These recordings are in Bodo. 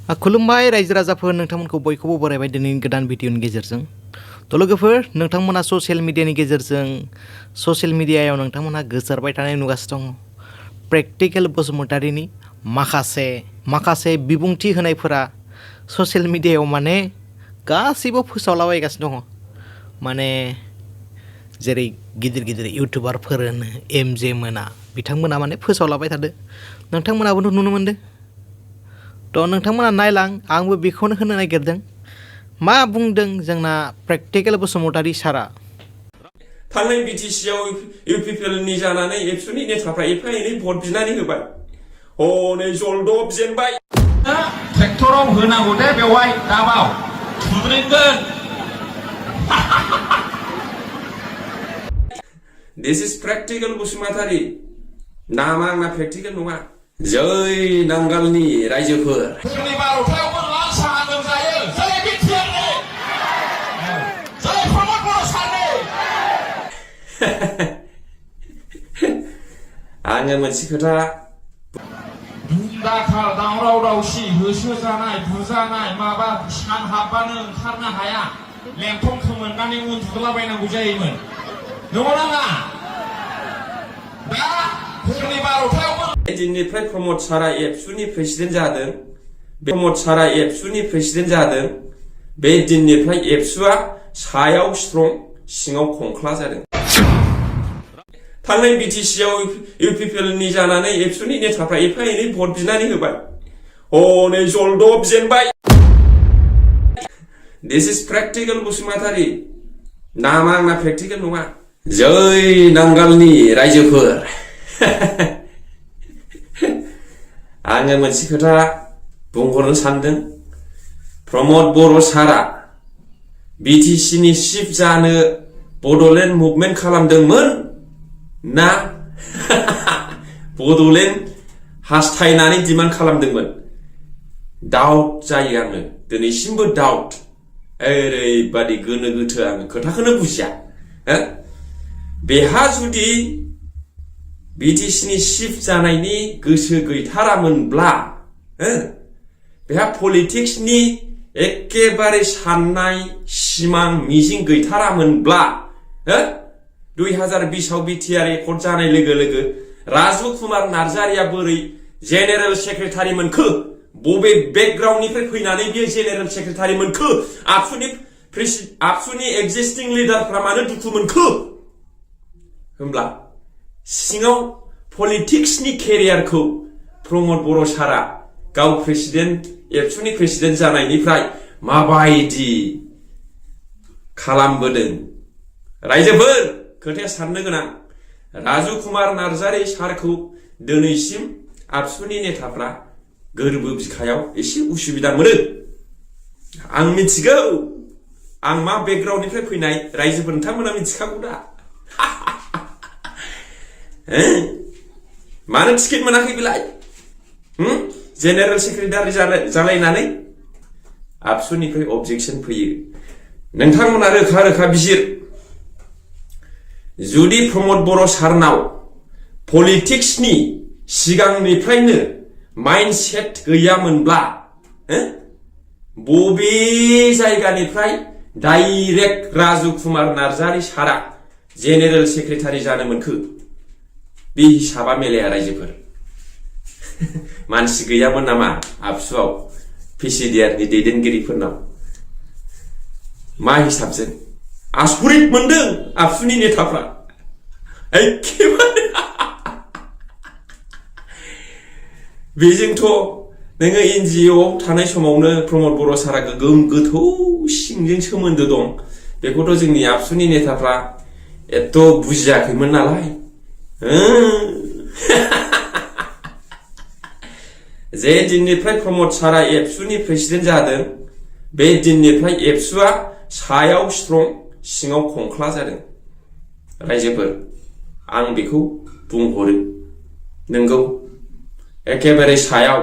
खुलुमबाय रायजो राजाफोर नोंथांमोनखौ बयखौबो बरायबाय दिनैनि गोदान भिडिअनि गेजेरजों लोगोफोर नोंथांमोना ससियेल मिडियानि गेजेरजों ससियेल मिडियायाव नोंथांमोनहा गोसारबाय थानाय नुगासिनो दङ प्रेक्टिकेल बसुमतारीनि माखासे बिबुंथि होनायफोरा ससियेल मिडियायाव माने गासैबो फोसावलाबायगासिनो दङ माने जेरै गिदिर गिदिर इउटिउबारफोर एमजे मोना बिथांमोना माने फोसावलाबाय थादों नोंथांमोनाबो नुनो मोनदों तो नोंथांमोना नायलां आंबो बेखौनो होनो नागिरदों मा बुंदों जोंना प्रेक्टिकेल बसुमतारी सारा थांनाय बिटिसिआव इउपिपिएलनि जानानै एबसुनि नेताफ्रा एफा एनै भट बिनानै होबाय हनै जलदब जेनबाय ट्रेक्टराव होनांगौ दे बेवहाय दाबाव सुद्रिगोन This is practical बसुमतारी नामा आंना प्रेक्टिकेल नङा जै नांगालनि रायजोफोर जोंनि भारतावबो लाल साहा लोंजायो जै बिटिआरनि जै प्रमद बर' सारनि आङो मोनसे खोथा दाखाल दावराव दावसि होसोजानाय बुजानाय माबा सान हाबबानो ओंखारनो हाया लेंथन खोमोरनानै उन्दुलाबायनांगौ जायोमोन नंगौना नङा दा जोंनि भारतावबो दिननिफ्राय प्रमद सारा एबसुनि प्रेसिडेन्ट जादों प्रमद सारा एबसुनि प्रेसिडेन्ट जादों बे दिननिफ्राय एबसुआ सायाव स्ट्रं सिङाव खंख्ला जादों थांनाय बिटिसिआव इउपिपिएलनि जानानै एबसुनि नेताफ्रा एफा एनै भट बिनानै होबाय हनै जलदब जेनबाय This is practical बसुमतारी नामा आंना प्रेक्टिकेल नङा जै नांगालनि रायजोफोर आङो मोनसे खोथा बुंहरनो सानदों प्रमद बर' सारा बिटिसिनि चिफ जानो बड'लेण्ड मुभमेन्ट खालामदोंमोन ना बड'लेण्ड हास्थायनानै डिमान्ड खालामदोंमोन डाउट जायो आङो दिनैसिमबो डाउट ओरैबादि गोनो गोथो आङो खोथाखौनो बुजिया बेहा जुदि बिटिसिनि चिफ जानायनि गोसो गैथारामोनब्ला बेहा पलिटिक्सनि एकेबारे साननाय सिमां मिजिं गैथारामोनब्ला 2020 आव बिटिआर एकर्ड जानाय लोगो लोगो राजु कुमार नार्जारिया बोरै जेनेरेल सेक्रेटारि मोनखो बबे बेकग्राउन्डनिफ्राय फैनानै बियो जेनेरेल सेक्रेटारि मोनखो आबसुनि एक्जिस्टिं लिडारफ्रा मानो दुखु मोनखो होमब्ला सिङाव पलिटिक्सनि केरियारखौ प्रमद बर' सारा गाव प्रेसिडेन्ट एबसुनि प्रेसिडेन्ट जानायनिफ्राय माबायदि खालामबोदों रायजोफोर खोथाया साननो गोनां राजु कुमार नार्जारि सारखौ दिनैसिम आबसुनि नेताफ्रा गोरबो बिखायाव एसे उसुबिदा मोनो आं मिथिगौ आं मा बेकग्राउन्डनिफ्राय फैनाय रायजोफोर नोंथांमोना मिथिखागौ दा मानो टिकेट मोनाखै बेलाय जेनेरेल सेक्रेटारि जालायनानै आबसुनिफ्राय अबजेक्सन फैयो नोंथांमोना रोखा रोखा बिजिर जुदि प्रमद बर' सारनाव पलिटिक्सनि सिगांनिफ्रायनो माइन्डसेट गैयामोनब्ला बबे जायगानिफ्राय डाइरेक्ट राजु कुमार नार्जारि सारा जेनेरेल सेक्रेटारि जानो मोनखो बे हिसाबा मिलाया रायजोफोर मानसि गैयामोन नामा आबसुआव पिसिडिआरनि दैदेनगिरिफोरनाव मा हिसाबजों आसरित मोनदों आबसुनि नेताफ्रा एखेबारे बेजोंथ' नोङो एनजिअ थानाय समावनो प्रमद बर' सारा गोगोम गोथौ सिंजों सोमोन्दो दं बेखौथ' जोंनि आबसुनि नेताफ्रा एथ' बुजियाखैमोन नालाय जे दिननिफ्राय प्रमद सारा एबसुनि प्रेसिडेन्ट जादों बे दिननिफ्राय एबसुआ सायाव स्ट्रं सिङाव खंख्ला जादों रायजोफोर आं बेखौ बुंहरो नंगौ एखेबारे सायाव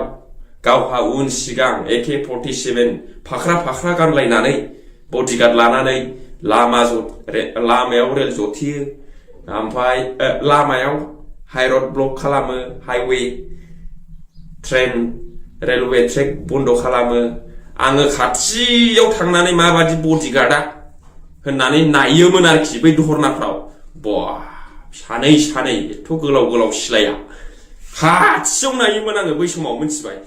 गावहा उन सिगां AK-47 फाख्रा गानलायनानै बडिगार्ड लानानै लामायाव रेल जथियो ओमफ्राय लामायाव हाइरड ब्लक खालामो हाइवे ट्रेन रेलवे ट्रेक बन्द खालामो आङो खाथियाव थांनानै माबादि बडिगार्डआ होननानै नायोमोन आरोखि बै धरनाफ्राव बा सानै एथ' गोलाव सिलाया खाथियाव नायोमोन आङो बै समाव मिथिबाय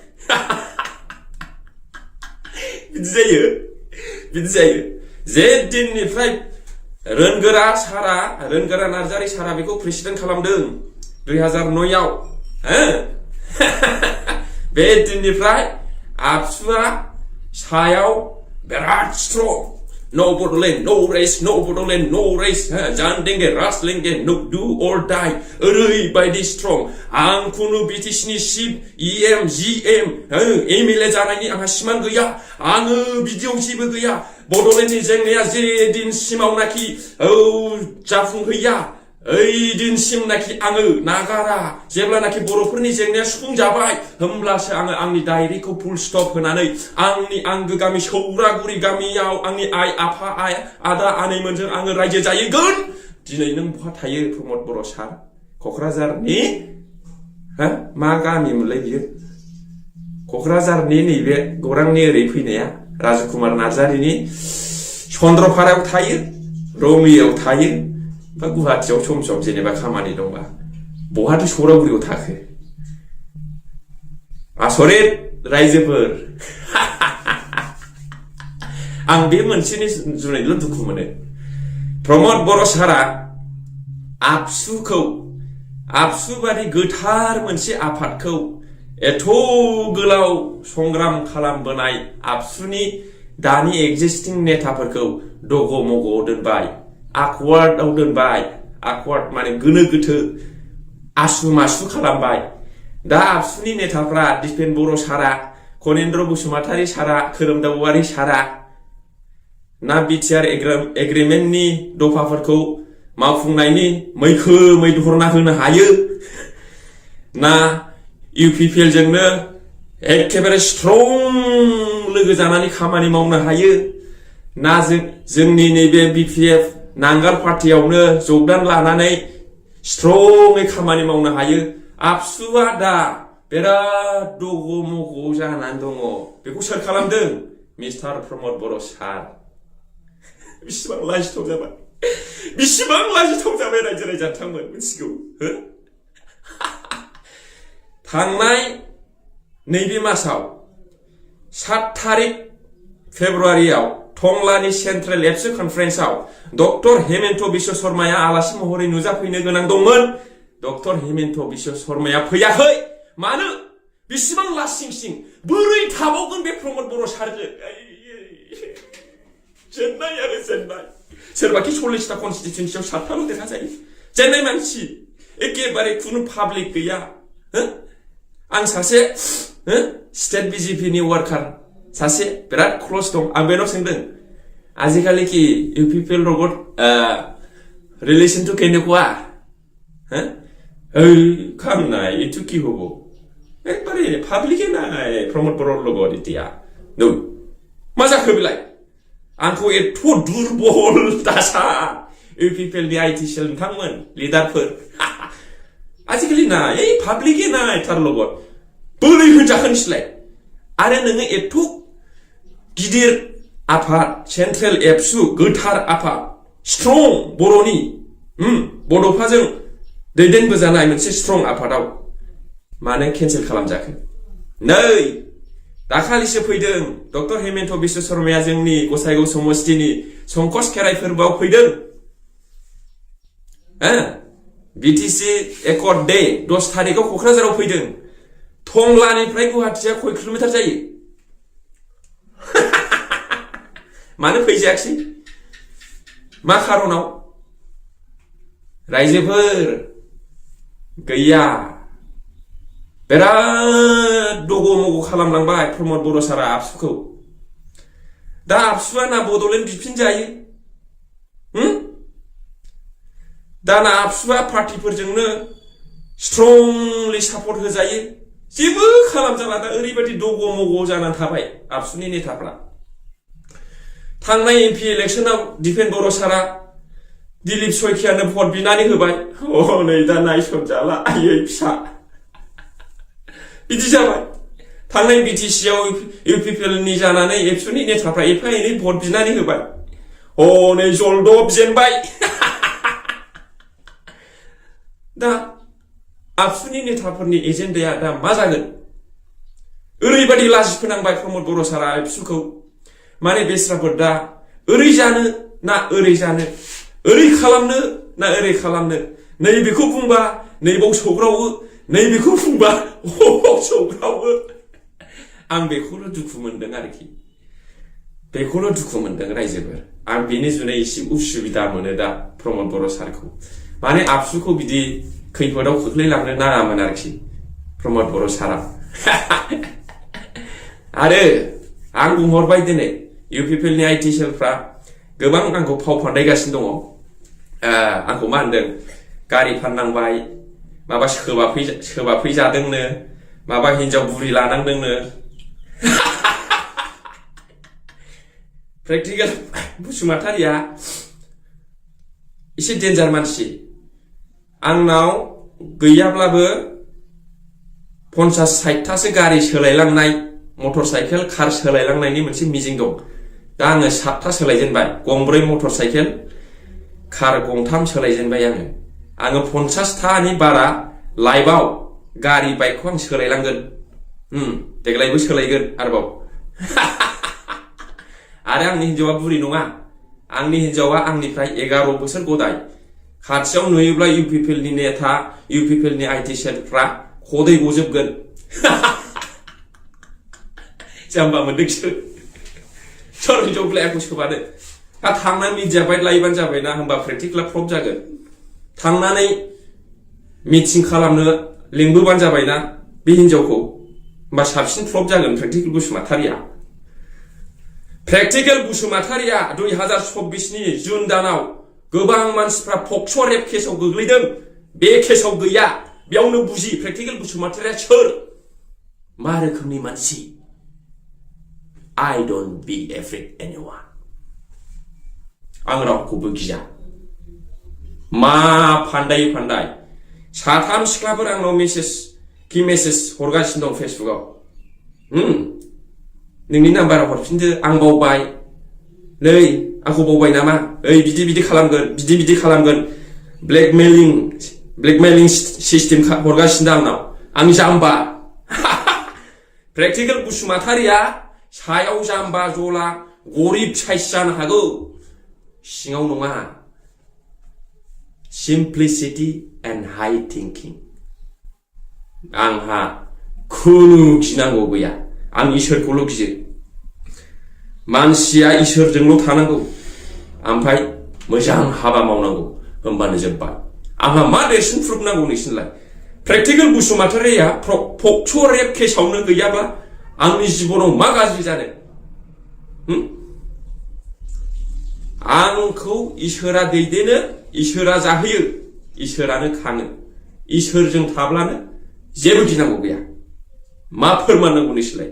बिदि जायो जे दिननिफ्राय रोनगोरा नार्जारी सारा बेखौ प्रेसिडेन्ट खालामदों 2009 आव बे दिननिफ्राय आबसुआ सायाव बिराद strong No Bodoland, no race, no Bodoland, no race. Jan denge, ras lenge, no do or die. ओरैबायदि strong. आं खुनु BTC नि सिप, EM, GM, MLA जानायनि आंहा सिमान गैया. आङो बिदियाव जेबो गैया. बड'लेण्डनि जेंनाया जे दिनसिमावनाखि जाफुंहैया ओइ दिनसिमनाखि आङो नागारा जेब्लानाखि बर'फोरनि जेंनाया सुफुंजाबाय होमब्लासो आङो आंनि डायरिखौ फुल स्टप होनानै आंनि आंगो गामि सौरागुरि गामियाव आंनि आइ आफा आदा आनैमोनजों आङो रायजो जाहैगोन दिनै नों बहा थायो प्रमद बर' सार क'क्राझारनि मा गामिमोनलाय बियो क'क्राझारनि नैबे गौरांनि ओरै फैनाया राजकुमार नार्जारिनि चन्द्रपारायाव थायो रौनियाव थायो बा गुवाहाटियाव सम जेनेबा खामानि दंबा बहाथो सौरागुरियाव थाखो आसरित रायजोफोर आं बे मोनसेनि जुनैल' दुखु मोनो प्रमद बर' सारा आबसु बादि गोथार मोनसे आफादखौ एथ' गोलाव संग्राम खालामबोनाय आबसुनि दानि एक्जिस्टिं नेताफोरखौ दग' मग'आव दोनबाय आकवार्डआव दोनबाय आकवार्ड माने गोनो गोथो आसु मासु खालामबाय दा आबसुनि नेताफ्रा दिपेन बर' सारा कनेन्द्र बसुमतारी सारा खोरोमदाव औवारी सारा ना बिटिआर एग्रिमेन्टनि दफाफोरखौ मावफुंनायनि मैखोमै धरना होनो हायो ना इउपिपिएल जोंनो एखेबारे स्ट्रं लोगो जानानै खामानि मावनो हायो ना जोंनि नैबे बिपिएफ नांगाल पार्टियावनो जगदान लानानै स्ट्रङै खामानि मावनो हायो आबसुआ दा बिराद दग' मग' जानानै दङ बेखौ सोर खालामदों मिस्टार प्रमद बर' सार बिसिबां लाजिथाव जाबाय रायजो राजाथांमोन मिथिगौ थांनाय नैबे मासाव 7 तारिख फेब्रुवारियाव टंलानि सेन्ट्रेल एबसु कनफारेन्सआव डक्टर हेमेन्त बिश्व शर्माया आलासि महरै नुजाफैनो गोनां दंमोन डक्टर हेमेन्त बिश्व शर्माया फैयाखै मानो बिसिबां लासिंसिं बोरै थाबावगोन बे प्रमद बर' सारजों जेननाय सोरबाखि 40टा कनस्टिट्युन्सियाव 7टाल' देरहाजायो जेननाय मानसि एखेबारे खुनु पाब्लिक गैया आं सासे स्टेट बिजेपिनि वार्कार सासे बिराद क्लस दं आं बेनाव सोंदों आजिखालि कि इउपिपिएल লগত ৰিলেশ্যনটো কেনেকুৱা কাম নাই এইটো কি হ'ব একবাৰে পাব্লিকে নাই প্ৰমোদ বৰৰ লগত এতিয়া मा जाखो बेलाय आंखौ एथ' दुरबल दासा इउपिपिएल नि आइटि सेल नोंथांमोन लिडारफोर आजिखालि ना এই पाब्लिके নাই तार লগত बोरै होनजाखोनसैलाय आरो नोङो एथ' गिदिर आफाद सेन्ट्रेल एबसु गोथार आफाद स्ट्रं बर'नि बड'फाजों दैदेनबोजानाय मोनसे स्ट्रं आफादाव मानो केन्सेल खालामजाखो नै दाखालिसो फैदों डक्टर हेमेन्त बिश्व शर्माया जोंनि गसाइगाव समस्तिनि संकस खेराइ फोरबोआव फैदों बिटिसि एकर्ड डे 10 तारिखआव क'क्राझाराव फैदों टंलानिफ्राय गुवाहाटिया खय किल'मिटार जायो मानो फैजायाखसै मा खारनाव रायजोफोर गैया बिराद दग' मग' खालामलांबाय प्रमद बर' सारा आबसुखौ दा आबसुआ ना बड'लेण्ड बिफिनजायो दा ना आबसुआ पार्टिफोरजोंनो स्ट्रंलि सापर्ट होजायो जेबो खालामजाला दा ओरैबायदि दग' मग' जानानै थाबाय आबसुनि नेताफ्रा थांनाय एमपि इलेक्शनाव दिपेन बर' सारा दिलीप सयखियानो भट बिनानै होबाय नै दा नायसनजाला आयै फिसा बिदि जाबाय थांनाय बिटिसिआव इउपिपिएलनि जानानै एबसुनि नेताफ्रा एफा एनै भट बिनानै होबाय हनै जलदब जेनबाय दा आबसुनि नेताफोरनि एजेन्डाया दा मा जागोन ओरैबायदि लाजि फोनांबाय प्रमद बर' सारा एबसुखौ माने बेस्राफोर दा ओरै जानो ना ओरै जानो ओरै खालामनो ना ओरै खालामनो नैबेखौ बुंबा नैबाव सौग्रावो नैबेखौ बुंबा सौग्रावो आं बेखौल' दुखु मोनदों आरोखि बेखौल' दुखु मोनदों रायजोफोर आं बेनि जुनै एसे उसुबिदा मोनो दा प्रमद बर' सारखौ माने आबसुखौ बिदि खैफोदाव खोख्लैलांनो नाङामोन आरोखि प्रमद बर' सारा आरो आं बुंहरबाय दिनै इउपिपिएलनि आइटि सेलफ्रा गोबां आंखौ फाव फान्दायगासिनो दङ आंखौ मा होनदों गारि फाननांबाय माबा सोबाफै जादोंनो माबा हिनजाव बुरि लानांदोंनो प्रेक्टिकेल बसुमतारिया एसे डेन्जार मानसि आंनाव गैयाब्लाबो 50-60थासो गारि सोलायलांनाय मटर साइकेल कार सोलायलांनायनि मोनसे मिजिं दं दा आङो 7था सोलायजेनबाय गंब्रै मटर साइकेल कार गंथाम सोलायजेनबाय आङो 50थानि बारा लाइफआव गारि बाइकखौ आं सोलायलांगोन देग्लायबो सोलायगोन आरोबाव आरो आंनि हिनजावा बुरि नङा आंनि हिनजावा आंनिफ्राय 11 बोसोर गदाय खाथियाव नुयोब्ला इउपिपिएलनि नेता इउपिपिएलनि आइटि सेलफ्रा खदै गजोबगोन जाम्बा मोनदोंसो सोर हिनजाव बिलाइखौ सोबानो थांनानै मिडिया बाइट लायोबानो जाबायना होमबा प्रेक्टिकेला प्रफ जागोन थांनानै मिटिं खालामनो लिंबोबानो जाबायना बे हिनजावखौ होमबा साबसिन प्रफ जागोन प्रेक्टिकेल बसुमतारिया 2024नि जुन दानाव गोबां मानसिफ्रा पक्स' रेप केसाव गोग्लैदों बे केसाव गैया बेयावनो बुजि प्रेक्टिकेल बसुमतारिया सोर मा रोखोमनि मानसि I don't be afraid anyone आं रावखौबो गिया मा फान्दाय साथाम सिख्लाफोर आंनाव मेसेज हरगासिनो दं फेसबुकआव नोंनि नाम्बाराव हरफिनदो आं बावबाय नै आंखौ बावबाय नामा ओइ बिदि खालामगोन ब्लेकमेलिं सिस्टेम हरगासिनो आंनाव आं जाम्बा प्रेक्टिकेल बसुमतारिया सायाव जाम्बा जला गरिब साइस जानो हागौ सिङाव नङा सिम्प्लिसिटी एन्ड हाई थिंकिं आंहा खुनु गिनांगौ गैया आं इसोरखौल' गियो मानसिया इसोरजोंल' थानांगौ ओमफ्राय मोजां हाबा मावनांगौ होमबानो जोब्बाय आंहा मा देरसिन प्रुफ नांगौ नोंसिनलाय प्रेक्टिकेल बसुमतारिया पक्स' रेप केसावनो गैयाब्ला आंनि जिबनाव मा गाज्रि जानो आंखौ इसोरा दैदेनो इसोरा जाहोयो इसोरानो खाङो इसोरजों थाब्लानो जेबो गिनांगौ गैया मा फोरमान नांगौ नोंसोरलाय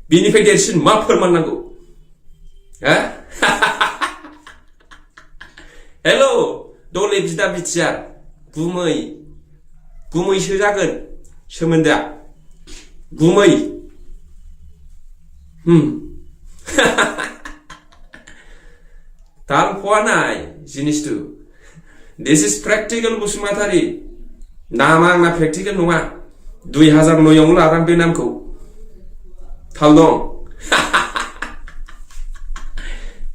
बिनिफ्राय देरसिन मा फोरमान नांगौ हेलो दले बिदा बिटिआर गुमैसो जागोन सोमोन्दोआ गुमै ताल फवा नाय जिनिसटु दिस इज प्रेक्टिकेल बसुमतारि नामा आंना प्रेक्टिकेल नङा 2009आवनो लादां बे नामखौ थाल दं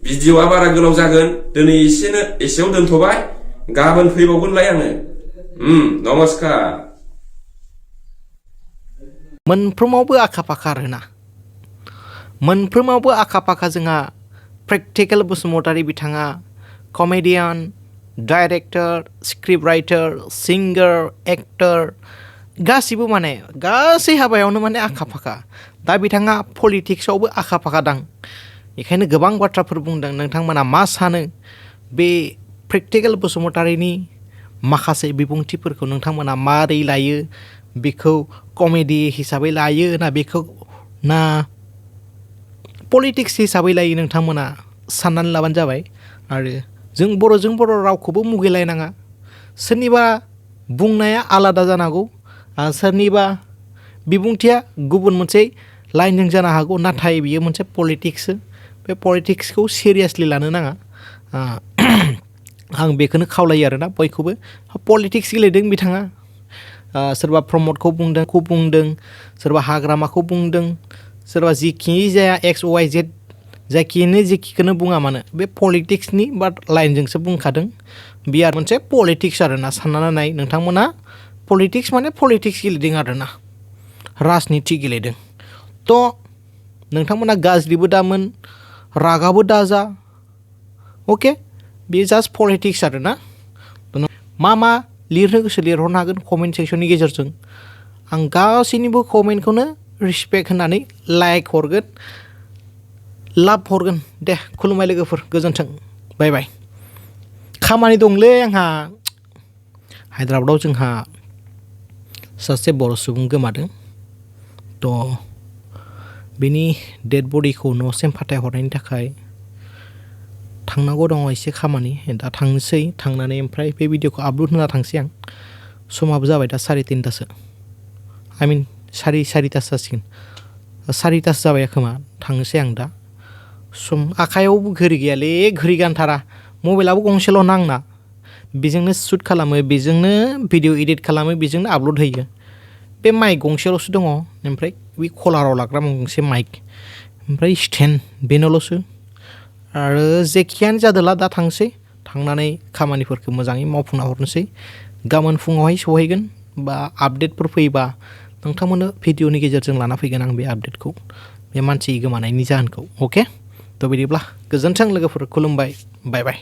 भिडिअआ बारा गोलाव जागोन दिनै एसेयाव दोनथ'बाय गाबोन फैबावगोनलाय आङो नमस्कार मोनफ्रोमावबो आखा फाखा आरोना मोनफ्रोमावबो आखा फाखा जोंहा प्रेक्टिकेल बसुमतारि बिथाङा कमेडियान डाइरेक्टर स्क्रिप्ट राइटार सिंगार एक्टर गासिबो माने गासै हाबायावनो माने आखा फाखा दा बिथाङा पलिटिक्सआवबो आखा फाखा दां बेखायनो गोबां बाथ्राफोर बुंदों नोंथांमोना मा सानो बे प्रेक्टिकेल बसुमतारिनि माखासे बिबुंथिफोरखौ नोंथांमोना मारै लायो बेखौ कमेडि हिसाबै लायो ना बेखौ ना पलिटिक्स हिसाबै लायो नोंथांमोना साननानै लाबानो जाबाय आरो जों बर' रावखौबो मुगैलायनाङा सोरनिबा बुंनाया आलादा जानांगौ सोरनिबा बिबुंथिया गुबुन मोनसे लाइनजों जानो हागौ नाथाय बियो मोनसे पलिटिक्ससो बे पलिटिक्सखौ सिरियासलि लानो नाङा आं बेखौनो खावलायो आरोना बयखौबो पलिटिक्स गेलेदों बिथाङा सोरबा प्रमदखौ बुंदों सोरबा हाग्रामाखौ बुंदों सोरबा जिखि जाया XYZ जेखिखौनो बुङा मानो बे पलिटिक्सनि बाट लाइनजोंसो बुंखादों बियो मोनसे पलिटिक्स आरोना साननानै नाय नोंथांमोना पलिटिक्स माने पलिटिक्स गेलेदों आरोना राजनिति गेलेदों थ' नोंथांमोना गाज्रिबो दामोन रागाबो दाजा अके बेयो जास्ट पलिटिक्स आरोना मा लिरनो गोसो लिरहरनो हागोन कमेन्ट सेक्सननि गेजेरजों आं गासैनिबो कमेन्टखौनो रिसपेक्ट होनानै लाइक हरगोन लाभ हरगोन दे खुलुमबाय लोगोफोर गोजोन्थों बाय बाय खामानि दंलै आंहा हायद्राबादाव जोंहा सासे बर' सुबुं गोमादों थ' बेनि डेड बडिखौ न'सिम फाथायहरनायनि थाखाय थांनांगौ दङ एसे खामानि दा थांनोसै थांनानै ओमफ्राय बे भिडिअखौ आपल'ड होना थांसै आं समाबो जाबाय दा 3:30 I mean 4:30 जासिगोन 4:30 जाबाय खोमा थांनोसै आं दा सम आखायावबो घरि गैयालै घरि गानथारा मबाइलाबो गंसेल' नांना बेजोंनो शुट खालामो बेजोंनो भिडिअ एडिट खालामो बेजोंनो आपल'ड होयो बे माइक गंसेल'सो दङ ओमफ्राय बे कलाराव लाग्रा गंसे माइक ओमफ्राय स्टेन्ड बेनोल'सो आरो जेखियानो जादोला दा थांसै थांनानै खामानिफोरखौ मोजाङै मावफुंना हरनोसै गाबोन फुङावहाय सहैगोन बा आपडेटफोर फैबा नोंथांमोननो भिडिअनि गेजेरजों लाना फैगोन आं बे आपडेटखौ बे मानसि गोमानायनि जाहोनखौ अके थ' बिदिब्ला गोजोन्थों लोगोफोर खुलुमबाय बाय बाय